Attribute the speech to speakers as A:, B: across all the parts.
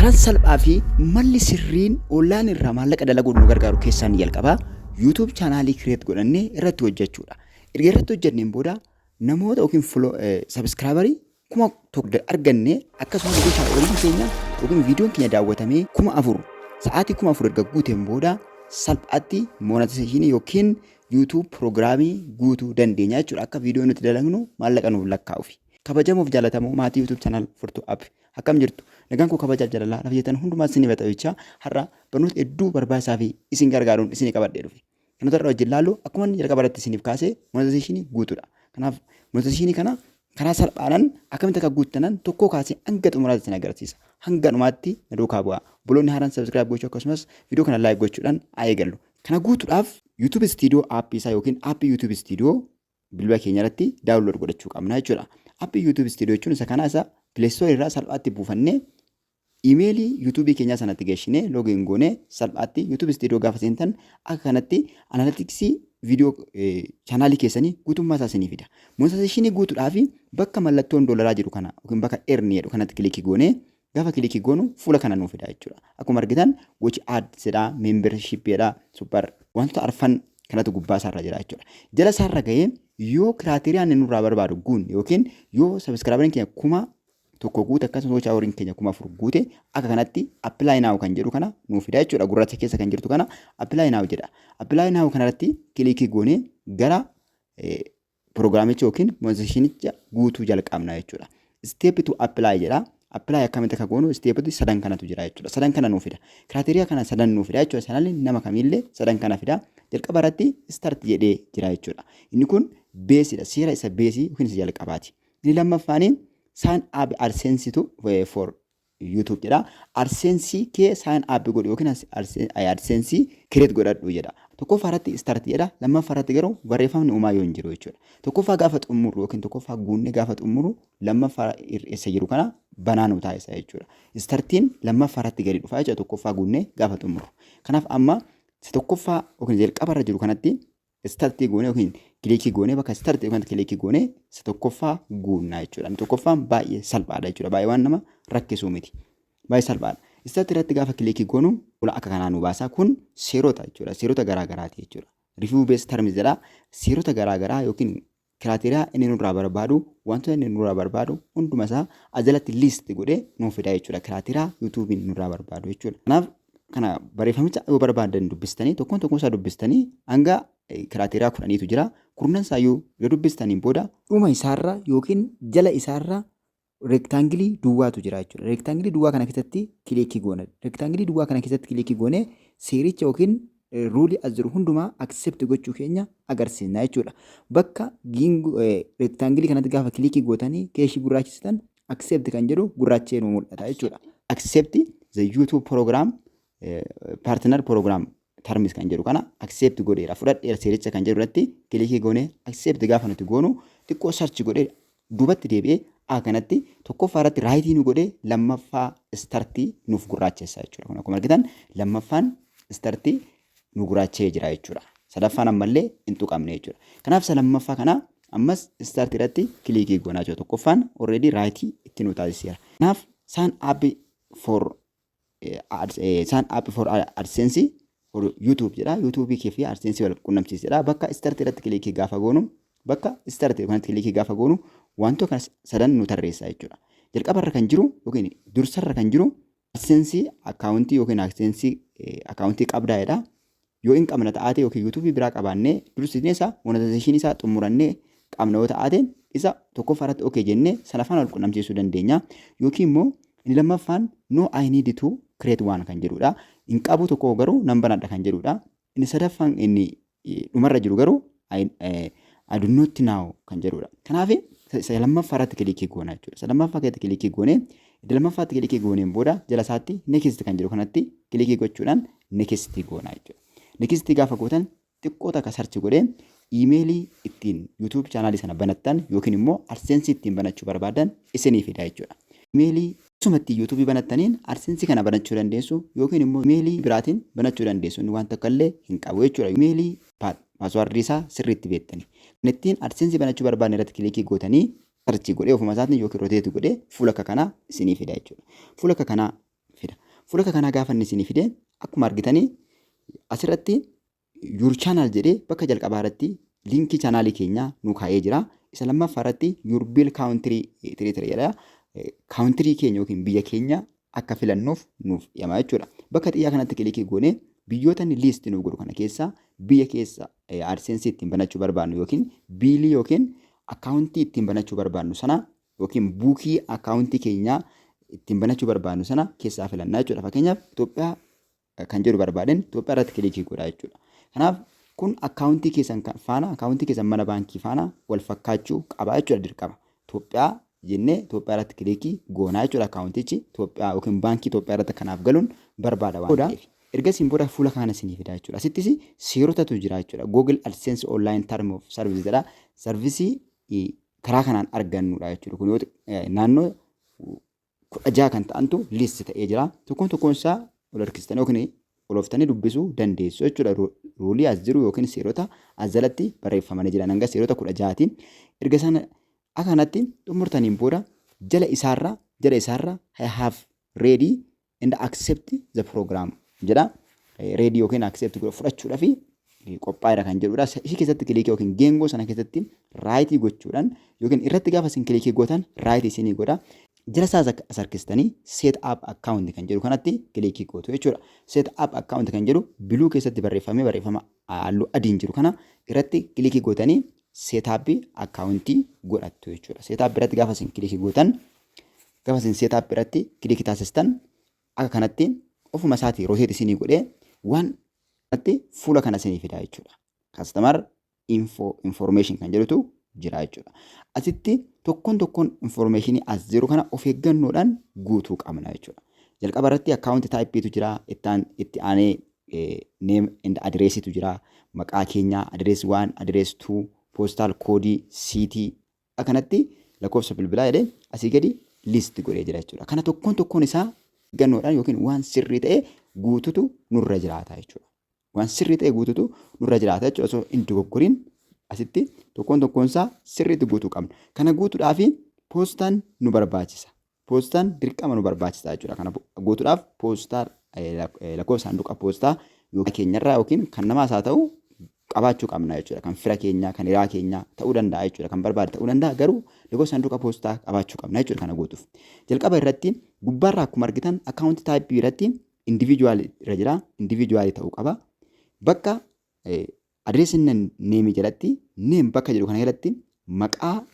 A: Karaan salphaa fi malli sirriin online irraa maallaqa dalaguun nu gargaaru keessaa inni jalqabaa YouTube chaanaalii create godhannee irratti hojjechuudha. Erga irratti hojjenneen booda namoota yookiin subscriberii 1000 arganne, akkasumas gocha horiin keenya yookiin viidiyoon keenya daawwatamee 4000, sa'aatii 4000 erga guuteen booda salphaatti monetization yookiin YouTube piroogiraamii guutuu dandeenya jechuudha. Akka viidiyoo nuti dalagnu maallaqa nuuf lakkaa'ufi. Kabajamoof jaalatamoo maatii YouTube channel Furtuu App, akkam jirtu? Nagaan koo kabajaaf jaalalaa lafa jettan hundumaa isin himata. Har'a barnoota hedduu barbaachisaa fi isin gargaaruun isin qabadhee dhufe. Kan nuti har'a wajjin ilaallu, akkuma inni jalqaba irratti isiniif kaase, monetization guutuudha. Kanaaf monetization kana karaa salphaadhaan akkamitti akka guuttanan tokkoo kaasee hanga xumuraatti isin agarsiisa. Hanga dhumaatti na duukaa bu'aa. Obboloonni haaraan subscribe gochuu, akkasumas viidiyoo kana like gochuudhaan haa eegallu. Kana guutuudhaaf YouTube Studio aappii isaa yookiin aappii YouTube Studio bilbila keenya irratti download godhachuu qabna jechuudha. Aappii YouTube Studio jechuun isa kana, isa Play Store irraa salphaatti buufannee, iimeelii YouTube keenyaa sanatti geessinee, login goonee, salphaatti YouTube Studio gaafa seentan akka kanatti analyticsii viidiyoo chaanaalii keessanii guutummaa isaa isinii fida. Monetization guutuudhaaf bakka mallattoon doolaraa jiru kana yookiin bakka earn jedhu kanatti click goonee, gaafa click goonu fuula kana nuu fida jechuudha. Akkuma argitan watch ads jedha, membership jedha, super, wantoota arfan kanatu gubbaa isaarra jira jechuudha. Jala isaarra gahee yoo criteriaan inni nurraa barbaadu guunne yookiin yoo subscriberiin keenya 1000 guute, akkasumas watch houriin keenya 4000 guute, akka kanatti apply now kan jedhu kana nuu fida jechuudha. Gurraacha keessa kan jirtu kana apply now jedha. Apply now kanarratti click goonee gara piroogiraamicha yookiin monetizationicha guutuu jalqabna jechuudha. Step to apply jedha. Apply akkamitti akka goonu stepoti sadan kanatu jira jechuudha. Sadan kana nuu fida. Criteria kana sadan nuu fida jechuudha. Sanalli nama kamiillee sadan kana fida. Jalqaba irratti start jedhee jira jechuudha. Inni kun basedha. Seera isa base yookiin isa jalqabaati. Inni lammaffaanii sign up AdSense to for YouTube jedha. AdSense kee sign up godhu yookiin AdSense create godhadhu jedha. Tokkoffaa irratti start jedha. Lammaffaa irratti garuu barreeffamni uumaa yoo hin jiru jechuudha. Tokkoffaa gaafa xumurru yookiin tokkoffaa guunnee gaafa xumurru, lammaffaa isa jiru kana banaa nu taasisa jechuudha. Startiin lammaffaa irratti gadi dhufa jechuudha, tokkoffaa guunnee gaafa xumurru. Kanaaf amma isa tokkoffaa yookiin jalqaba irra jiru kanatti start goonee yookiin click goonee, bakka start yookiin click goonee isa tokkoffaa guunnaa jechuudha. Inni tokkoffaan baay'ee salphaadha jechuudha. Baay'ee waan nama rakkisuu miti. Baay'ee salphaadha. Start irratti gaafa click goonu fuula akka kanaa nu baasa. Kun seerota jechuudha. Seerota garaa garaati jechuudha. Review base terms jedha. Seerota garaa garaa yookiin criteria inni nurraa barbaadu, wantoota inni nurraa barbaadu hunduma isaa ajalatti list godhee nuuf fida jechuudha. Criteria YouTubeiin nurraa barbaadu jechuudha. Kanaaf kana barreeffamicha yoo barbaadan dubbistanii, tokkoon tokkoon isaa dubbistanii, hanga criteria 10tu jira. Kurnan isaayyuu yoo dubbistaniin booda dhuma isaarra yookiin jala isaarra rectangle duwwaatu jira jechuudha. Rectangle duwwaa kana keessatti click goona. Rectangle duwwaa kana keessatti click goonee seericha yookiin rule as jiru hundumaa accept gochuu keenya agarsiisna jechuudha. Bakka rectangle kanatti gaafa click gootanii keeshii gurraachisitan, accept kan jedhu gurraachee nu mul'ata jechuudha. Accept the YouTube program partner program terms kan jedhu kana accept godheera, fudhadheera seericha kan jedhu irratti click goonee accept gaafa nuti goonu, xiqqoo search godhee duubatti deebi'ee akka kanatti tokkoffaa irratti right nu godhee, lammaffaa start nuuf gurraachessa jechuudha. Kun akkuma argitan lammaffaan start nu gurraachee jira jechuudha. Sadaffaan ammallee hin tuqamne jechuudha. Kanaaf isa lammaffaa kana ammas start irratti click goonaa jechuudha. Tokkoffaan already right itti nu taasiseera. Kanaaf sign up for AdSense for YouTube jedha. YouTube kee fi AdSense wal qunnamsiisedha. Bakka start irratti click gaafa goonu, bakka start kanatti click gaafa goonu, wantoota kana sadan nu tarreessa jechuudha. Jalqabarra kan jiru yookiin dursarra kan jiru AdSense account yookiin AdSense account qabdaa jedha. Yoo hin qabna ta'aate yookiin YouTube biraa qabaannee, dursinee isaa monetization isaa xumurannee qabna yoo ta'aate, isa tokkoffaa irratti okay jennee sana faana wal qunnamsiisuu dandeenya. Yookiin immoo inni lammaffaan no, I need to create one kan jedhudha. Hin qabu tokko garuu nan banadha kan jedhudha. Inni sadaffaan, inni dhumarra jiru garuu I do not know kan jedhudha. Kanaaf isa lammaffaa irratti click goona jechuudha. Isa lammaffaa keessatti click goonee, iddoo lammaffaatti click gooneen booda jala isaatti next kan jedhu kanatti click gochuudhaan next goona jechuudha. Next gaafa gootan xiqqoo takka search godhee iimeelii ittiin YouTube chaanaalii sana banattan yookiin immoo AdSense ittiin banachuu barbaadan isinii fida jechuudha. Iimeelii asumatti YouTube banattaniin AdSense kana banachuu dandeessu yookiin immoo iimeelii biraatiin banachuu dandeessu. Inni waan tokko illee hin qabu jechuudha. Iimeelii password isaa sirriitti beektani. Kan ittiin AdSense banachuu barbaadne irratti click gootanii, search godhee ofuma isaatiin yookiin rotate godhee fuula akka kanaa isinii fida jechuudha. Fuula akka kanaa fida. Fuula kanaa gaafa inni isinii fide, akkuma argitanii asirratti "Your channel" jedhee bakka jalqabaa irratti liinkii chaanaalii keenyaa nu kaa'ee jira. Isa lammaffaa irratti "Your bill country territory" jedha. Country keenya yookiin biyya keenya akka filannuuf nuuf dhiyama jechuudha. Bakka xiyyaa kanatti click goonee biyyoota inni list nuuf godhu kana keessa biyya keessa AdSense ittiin banachuu barbaannu yookiin biilii yookiin akkaawuntii ittiin banachuu barbaannu sana yookiin bookii akkaawuntii keenyaa ittiin banachuu barbaannu sana keessaa filannaa jechuudha. Fakkeenyaaf, Itoophiyaa kan jedhu barbaaden Itoophiyaa irratti click godhaa jechuudha. Kanaaf kun akkaawuntii keessan faana, akkaawuntii keessan mana baankii faana wal fakkaachuu qaba jechuudha dirqama. Itoophiyaa jennee Itoophiyaa irratti click goonaa jechuudha. Akkaawuntichi Itoophiyaa yookiin baankii Itoophiyaa irratti kanaaf galuun barbaada waan ta'eef. Ergasiin booda fuula kana isinii fida jechuudha. Asittis seerotatu jira jechuudha. Google AdSense Online Term of Service jedha. Service karaa kanaan argannudha jechuudha. Kun yoo naannoo 16 kan ta'antu list ta'ee jira. Tokkoon tokkoon isaa ol harkistanii yookiin olooftanii dubbisuu dandeessu jechuudha. Rule as jiru yookiin seerota as jalatti barreeffamanii jiran hanga seerota 16ti. Erga sana akka kanatti xumurtaniin booda jala isaarra "I have read and accept the program" jedha. Read yookiin accept fudhachuudhaaf qophaa'eera kan jedhudha. Ishii keessatti click yookiin geengoo sana keessatti right gochuudhaan yookiin irratti gaafa isin click gootan right isinii godha. Jala isaas as harkistanii "Set up account" kan jedhu kanatti click gootu jechuudha. "Set up account" kan jedhu blue keessatti barreeffamee, barreeffama halluu adiin jiru kana irratti click gootanii set up account godhattu jechuudha. Set up irratti gaafa isin click gootan, gaafa isin set up irratti click taasistan, akka kanatti ofuma isaatii rotate isinii godhee waan kanatti fuula kana isinii fida jechuudha. Customer info information kan jedhutu jira jechuudha. Asitti tokkoon tokkoon informationii as jiru kana of eeggannoodhaan guutuu qabna jechuudha. Jalqaba irratti account typeiitu jira, itti aanee name and addressiitu jira, maqaa keenyaa, address one, address two, postal code, city, akkanatti lakkoofsa bilbilaa jedhee asii gadi list godhee jira jechuudha. Kana tokkoon tokkoon isaa eeggannoodhaan yookiin waan sirrii ta'e guututu nurra jiraata jechuudha. Waan sirrii ta'e guututu nurra jiraata jechuudha. Osoo hin dogoggoriin asitti tokkoon tokkoon isaa sirriitti guutuu qabna. Kana guutuudhaaf poostaan nu barbaachisa. Poostaan dirqama nu barbaachisa jechuudha. Kana guutuudhaaf poostaa, lakkoofsa saanduqa poostaa yookiin keenyarraa yookiin kan namaas haa ta'u qabaachuu qabna jechuudha. Kan fira keenyaa, kan hiraa keenyaa ta'uu danda'a jechuudha. Kan barbaade ta'uu danda'a, garuu lakkoofsa saanduqa poostaa qabaachuu qabna jechuudha kana guutuuf. Jalqaba irratti gubbaarraa akkuma argitan account type irratti individual irra jira. Individual ta'uu qaba. Bakka address name jalatti, name bakka jedhu kana jalatti, maqaa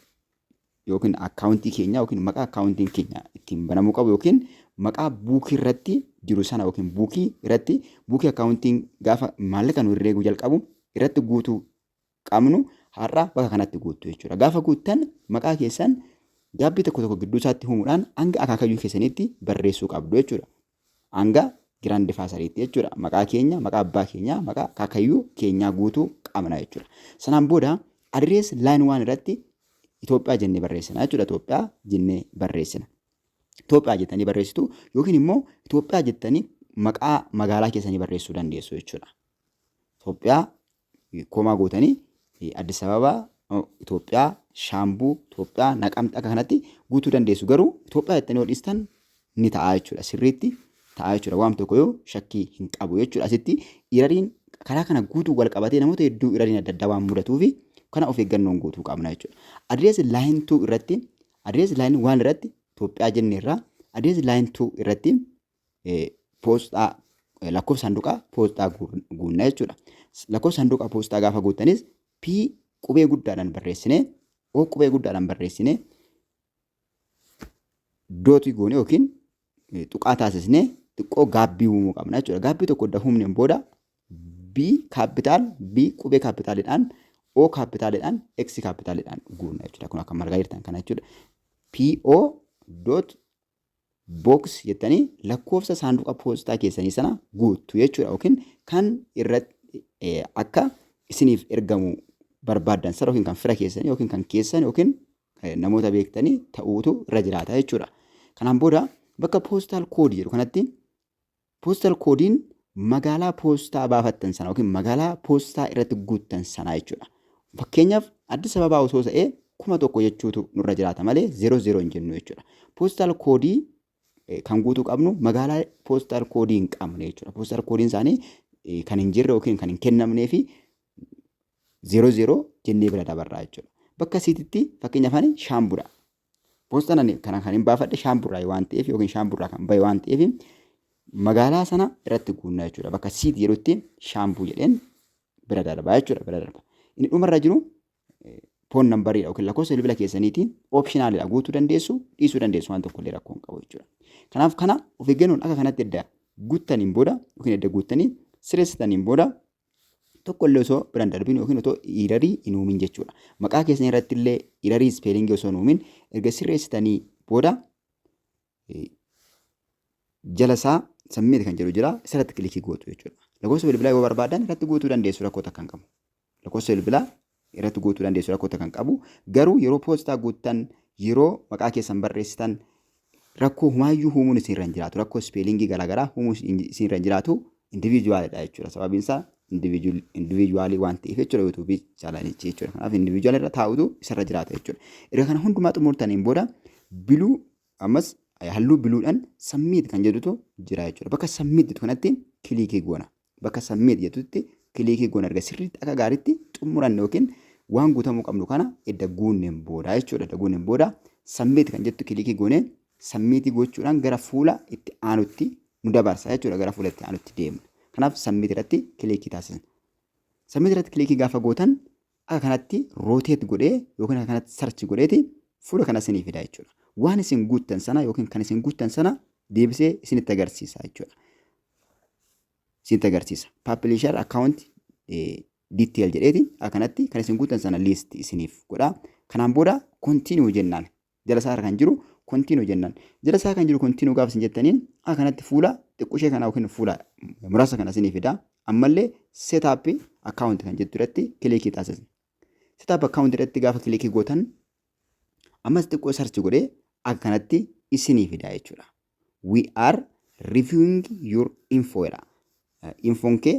A: yookiin akkaawuntii keenya yookiin maqaa akkaawuntiin keenya ittiin banamuu qabu yookiin maqaa bookii irratti jiru sana yookiin bookii irratti, bookii akkaawuntiin gaafa maallaqa nu herreeguu jalqabu irratti guutuu qabnu har'a bakka kanatti guuttu jechuudha. Gaafa guuttan maqaa keessan gap tokko tokko gidduu isaatti uumuudhaan hanga akaakayyuu keessaniitti barreessuu qabdu jechuudha. Hanga grandfatheriitti jechuudha. Maqaa keenya, maqaa abbaa keenyaa, maqaa akaakayyuu keenyaa guutuu qabna jechuudha. Sanaan booda address line one irratti Itoophiyaa jennee barreessina jechuudha. Itoophiyaa jennee barreessina. Itoophiyaa jettanii barreessitu yookiin immoo Itoophiyaa jettanii maqaa magaalaa keessanii barreessuu dandeessu jechuudha. Itoophiyaa comma gootanii Addis Ababaa, Itoophiyaa Shaambuu, Itoophiyaa Naqamte, akka kanatti guutuu dandeessu. Garuu Itoophiyaa jettanii yoo dhiistan ni ta'a jechuudha. Sirriitti ta'a jechuudha. Waan tokko yoo shakkii hin qabu jechuudha. Asitti erroriin karaa kana guutuu wal qabatee namoota hedduu erroriin adda addaa waan mudatuufi kana of eeggannoon guutuu qabna jechuudha. Address line two irratti, address line one irratti Itoophiyaa jenneerra, address line two irratti poostaa, lakkoofsa saanduqaa poostaa guunna jechuudha. Lakkoofsa saanduqa poostaa gaafa guuttanis P qubee guddaadhaan barreessinee, O qubee guddaadhaan barreessinee, dot goone yookiin tuqaa taasisnee xiqqoo gap uumuu qabna jechuudha. Gap tokko edda uumneen booda B capital, B qubee capitaliidhaan, O capitaliidhaan, X capitaliidhaan guunna jechuudha. Kun akka margaa jirtan kana jechuudha. PO dot box jettanii lakkoofsa saanduqa poostaa keessanii sana guuttu jechuudha. Yookiin kan irratti akka isiniif ergamu barbaaddan sana yookiin kan fira keessanii yookiin kan keessan yookiin namoota beektanii ta'uutu irra jiraata jechuudha. Kanaan booda bakka postal code jedhu kanatti postal codeiin magaalaa poostaa baafattan sana yookiin magaalaa poostaa irratti guuttan sana jechuudha. Fakkeenyaaf, Addis Ababaa osoo ta'ee 1000 jechuutu nurra jiraata malee 00 hin jennu jechuudha. Postal code kan guutuu qabnu magaalaa postal code hin qabne jechuudha. Postal codeiin isaanii kan hin jirre yookiin kan hin kennamnee fi 00 jennee bira dabarraa jechuudha. Bakka cityitti fakkeenyaaf ani Shaambuudha. Poostaan ani kana kan hin baafadhe Shaamburraa waan ta'eef yookiin Shaamburraa kan bahe waan ta'eef magaalaa sana irratti guunnaa jechuudha. Bakka city jedhutti Shaambuu jedheen bira darbaa jechuudha. Bira darba. Inni dhumarra jiru phone numberiidha yookiin lakkoofsa bilbila keessaniiti. Optionalidha, guutuu dandeessu, dhiisuu dandeessu, waan tokko illee rakkoo hin qabu jechuudha. Kanaaf kana of eeggannoon akka kanatti edda guuttaniin booda yookiin edda guuttanii sirreessitaniin booda tokko illee osoo biraan darbin yookiin otoo errorii hin uumin jechuudha. Maqaa keessan irratti illee errorii spellingii osoo hin uumin erga sirreessitanii booda jala isaa submit kan jedhu jira, isarratti click gootu jechuudha. Lakkoofsa bilbilaa yoo barbaadan irratti guutuu dandeessu, rakkoo takka hin qabu. Lakkoofsa bilbilaa irratti guutuu dandeessu, rakkoo takka hin qabu. Garuu yeroo poostaa guuttan, yeroo maqaa keessan barreessitan rakkoo humaayyuu uumuun isin irra hin jiraatu. Rakkoo spellingii garaagaraa uumuun isin irra hin jiraatu, individualidha jechuudha. Sababiin isaa individualii waan ta'eef jechuudha, YouTube channelichi jechuudha. Kanaaf individual irra taa'utu isarra jiraata jechuudha. Erga kana hundumaa xumurtaniin booda blue ammas halluu bluedhaan submit kan jedhutu jira jechuudha. Bakka submit jedhu kanatti click goona. Bakka submit jedhutti click goona erga sirriitti akka gaariitti xumuranne yookiin waan guutamuu qabnu kana edda guunneen booda jechuudha. Edda guunneen booda submit kan jettu click goonee submit gochuudhaan gara fuula itti aanutti nu dabarsa jechuudha. Gara fuula itti aanutti deemna. Kanaaf submit irratti click taasisna. Submit irratti click gaafa gootan akka kanatti rotate godhee yookiin akka kanatti search godheeti fuula kana isinii fida jechuudha. Waan isin guuttan sana yookiin kan isin guuttan sana deebisee isinitti agarsiisa jechuudha. Isinitti agarsiisa. Publisher account detail jedheeti akkanatti kan isin guuttan sana list isiniif godha. Kanaan booda continue jennaan. Jala isaa kan jiru continue jennaan. Jala isaa kan jiru continue gaafa isin jettaniin akkanatti fuula xiqqoo kana yookiin fuula muraasa kana isinii fida. Ammallee setup account kan jettu irratti click taasisna. Setup account irratti gaafa click gootan ammas xiqqoo search godhee akka kanatti isinii fida jechuudha. "We are reviewing your info" jedha. Infoon kee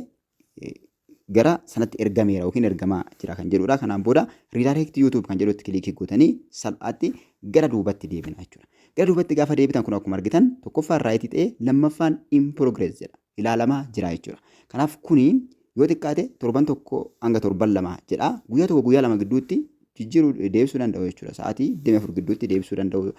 A: gara sanatti ergameera yookiin ergamaa jira kan jedhudha. Kanaan booda redirect YouTube kan jedhutti click gootanii salphaatti gara duubatti deebina jechuudha. Gara duubatti gaafa deebitan kun akkuma argitan tokkoffaan right ta'ee lammaffaan in progress jedha. Ilaalamaa jira jechuudha. Kanaaf kuni yoo xiqqaate torban 1 hanga torban 2 jedha. Guyyaa 1 guyyaa 2 gidduutti jijjiiruu deebisuu danda'u jechuudha. Sa'aatii 24 gidduutti deebisuu danda'u,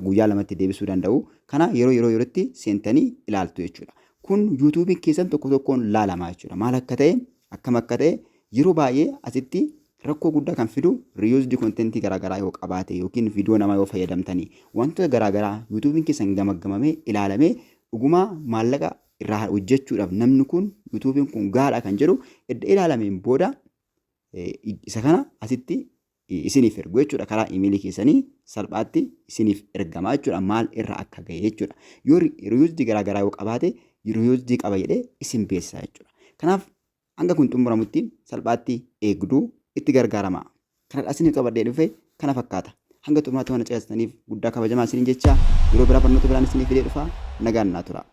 A: guyyaa 2tti deebisuu danda'u. Kana yeroo yeroo yerootti seentanii ilaaltu jechuudha. Kun YouTubeiin keessan tokko tokkoon laalamaa jechuudha. Maal akka ta'e, akkam akka ta'e, yeroo baay'ee asitti rakkoo guddaa kan fidu reused content garaagaraa yoo qabaate yookiin viidiyoo namaa yoo fayyadamtanii wantoota garaagaraa YouTubeiin keessan gamaggamamee ilaalamee dhugumaa maallaqa irraa hojjechuudhaaf namni kun YouTubeiin kun gahaadha kan jedhu edda ilaalameen booda isa kana asitti isiniif ergu jechuudha. Karaa imeelii keessanii salphaatti isiniif ergama jechuudha, maal irra akka gahe jechuudha. Yoo reused garaagaraa yoo qabaate reused qaba jedhee isin beeksisa jechuudha. Kanaaf hanga kun xumuramutti salphaatti eegduu itti gargaarama. Kanadha isiniif qabadhee dhufe kana fakkaata. Hanga xumuraatti waan caqasataniif guddaa kabajamaa isiniin jecha, yeroo biraa barnoota biraan isiniif fidee dhufa, nagaan naa tura.